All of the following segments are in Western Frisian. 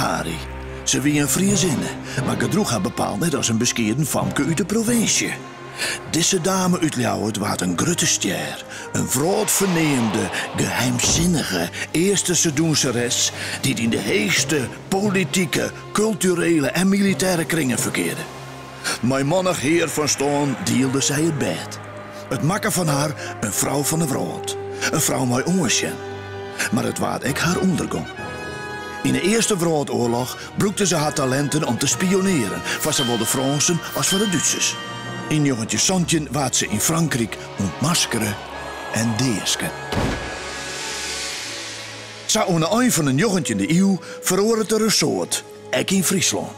Hari. Se wie in Friezinne, mar gedroech har bepaald net as in beskieden famke út de provinsje. Dizze dame út Ljouwert waard in grutte stjer, in wrâldferneamde, geheimsinnige Easterse dûnseres dy't yn de heechste politike, kulturele en militêre kringen ferkearde. Mei mannich hear fan stân dielde sy it bêd. It makke fan har in frou fan de wrâld, in frou mei oansjen. Mar it waard ek har ûndergong. Yn 'e Earste Wrâldoarloch brûkte se har talinten om te spionearen foar sawol de Frânsen as foar de Dútsers. Yn 1917 waard se yn Frankryk ûntmaskere en deasketten. Sa oan 'e ein fan 'e njoggentjinde iuw feroaret der in soad, ek yn Fryslân.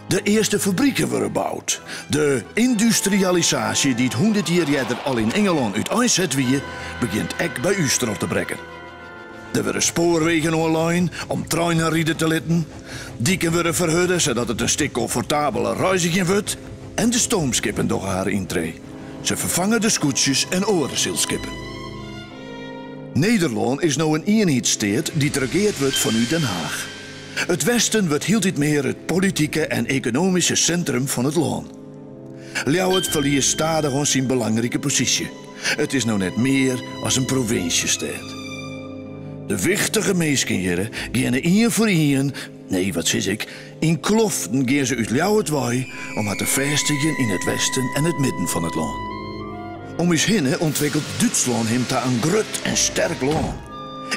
De earste fabriken wurde boud. De yndustrialisaasje dy't hûndert jier earder al yn Ingelân úteinset wie, begjint ek by ús troch te brekken. Der wurde spoarwegen oanlein om treinen ride te litten, diken wurde ferhurde sadat it in stik komfortabeler reizgjen wurdt en de stoomskippen dogge har yntree. Se ferfange de skûtsjes en oare sylskippen. Nederlân is no in ienheidssteat dy't regeard wurdt fanút Den Haach. It Westen wurdt hieltyd mear it politike en ekonomyske sintrum fan it lân. Ljouwert ferliest stadichoan syn belangrike posysje. It is no net mear as in provinsjestêd. De wichtige minsken hjirre geane ien foar ien, nee wat sis ik, yn kloften gean se út Ljouwert wei om har te fêstigjen yn it westen en it midden fan it lân. Om ús hinne ûntwikkelt Dútslân him ta in grut en sterk lân.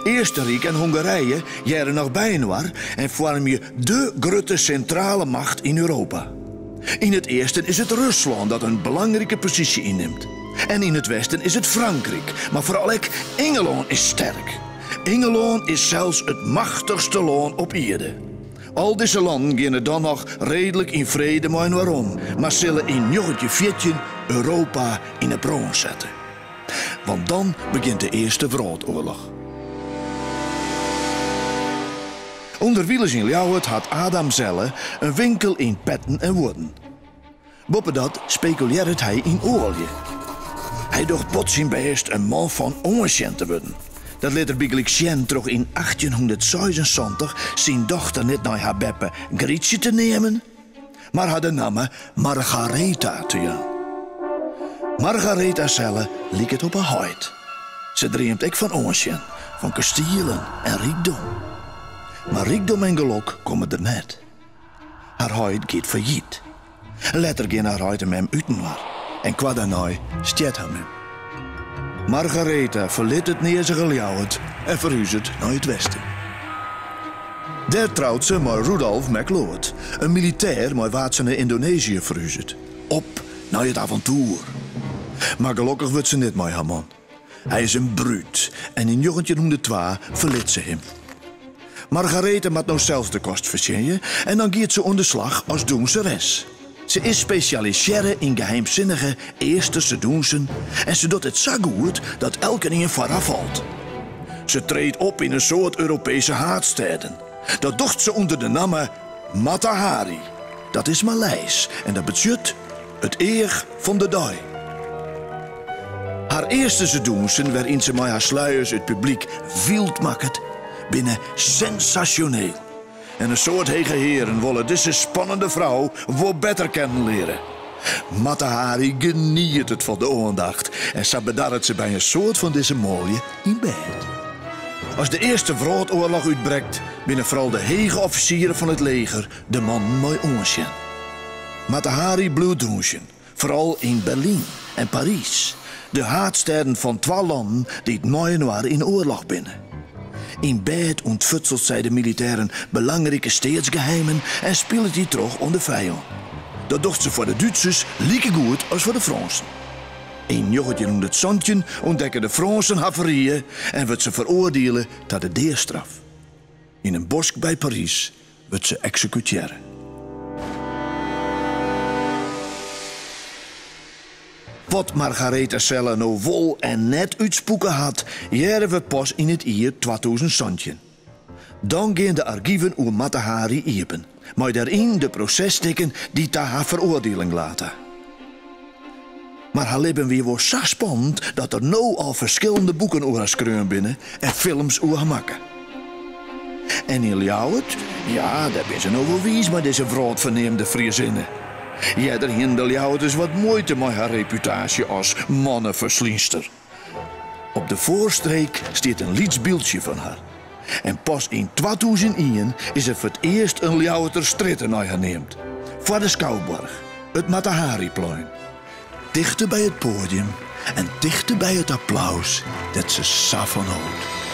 Eastenryk en Hongarije hearre noch byinoar en foarmje dé grutte sintrale macht yn Europa. Yn it easten is it Ruslân dat in belangrike posysje ynnimt. En yn it westen is it Frankryk, mar foaral ek Ingelân is sterk. Ingelân is sels it machtichste lân op ierde. Al dizze lannen geane dan noch reedlik yn frede mei-inoar om, mar sille yn 1914 Europa yn 'e brân sette. Want dan begjint de Earste Wrâldoarloch. Underwilens yn Ljouwert hat Adam Zelle in winkel yn petten en huodden. Boppedat spekulearret hy yn oalje. Hy docht bot syn bêst in man fan oansjen te wurden. Dat lit er bygelyks sjen troch yn 1876 syn dochter net nei har beppe Grytsje te neamen, mar har de namme Margaretha te jaan. Margaretha Zelle liket op har heit. Se dreamt ek fan oansjen, fan kastielen en rykdom. Mar rykdom en gelok komme der net. Har heit giet fallyt. Letter gean har heit en mem útinoar en koart dêrnei stjert har mem. Margaretha ferlit it nearzige Ljouwert en ferhuzet nei it westen. Dêr trout se mei Rudolf MacLeod, in militêr mei wa't se nei Yndonezië ferhuzet, op nei it aventoer. Mar gelokkich wurdt se net mei har man. Hy is in brút en yn 1902 ferlit se him. Margaretha moat no sels de kost fertsjinje en dan giet se oan de slach as dûnseres. Se is spesjalisearre yn geheimsinnige Easterse dûnsen en se docht it sa goed dat elkenien foar har falt. Se treedt op yn in soad Europeeske haadstêden. Dat docht se ûnder de namme Mata Hari. Dat is Maleis en dat betsjut it each fan de dei. Har Easterse dûnsen, wêryn't se mei har sluiers it publyk wyld makket, binne sensasjoneel. En in soad hege hearen wolle dizze spannende frou wol better kennen leare. Mata Hari genietet fan de oandacht en sa bedarret se by in soad fan dizze manlju yn bêd. As de Earste Wrâldoarloch útbrekt, binne foaral de hege offisieren fan it leger de mannen mei oansjen. Mata Hari bliuwt dûnsjen, foaral yn Berlyn en Parys, de haadstêden fan twa lannen dy't mei-inoar yn oarloch binne. Yn bêd ûntfutselt sy de militêren belangrike steatsgeheimen en spilet dy troch oan de fijân. Dat docht se foar de Dútsers likegoed as foar de Frânsen. Yn 1917 ûntdekke de Frânsen har ferrie en wurdt se feroardiele ta de deastraf. Yn in bosk by Parys wurdt se eksekutearre. Wat Margaretha Zelle no wol en net útspoeke hat, hearre we pas yn it jier 2017. Dan gean de argiven oer Mata Hari iepen, mei dêryn de prosesstikken dy't ta har feroardieling late. Mar har libben wie wol sa spannend dat der no al ferskillende boeken oer har skreaun binne en films oer har makke. En yn Ljouwert, ja, dêr binne se no wol wiis mei dizze wrâldferneamde Friezinne. Earder hienen de Ljouwerters wat muoite mei har reputaasje as manneferslynster. Op de Voorstreek stiet in lyts byldsje fan har. En pas yn 2001 is der foar it earst in Ljouwerter strjitte nei har neamd. Foar de Skouboarch, it Mata Hariplein. Tichter by it poadium en tichter by it applaus dêr't se sa fan hold.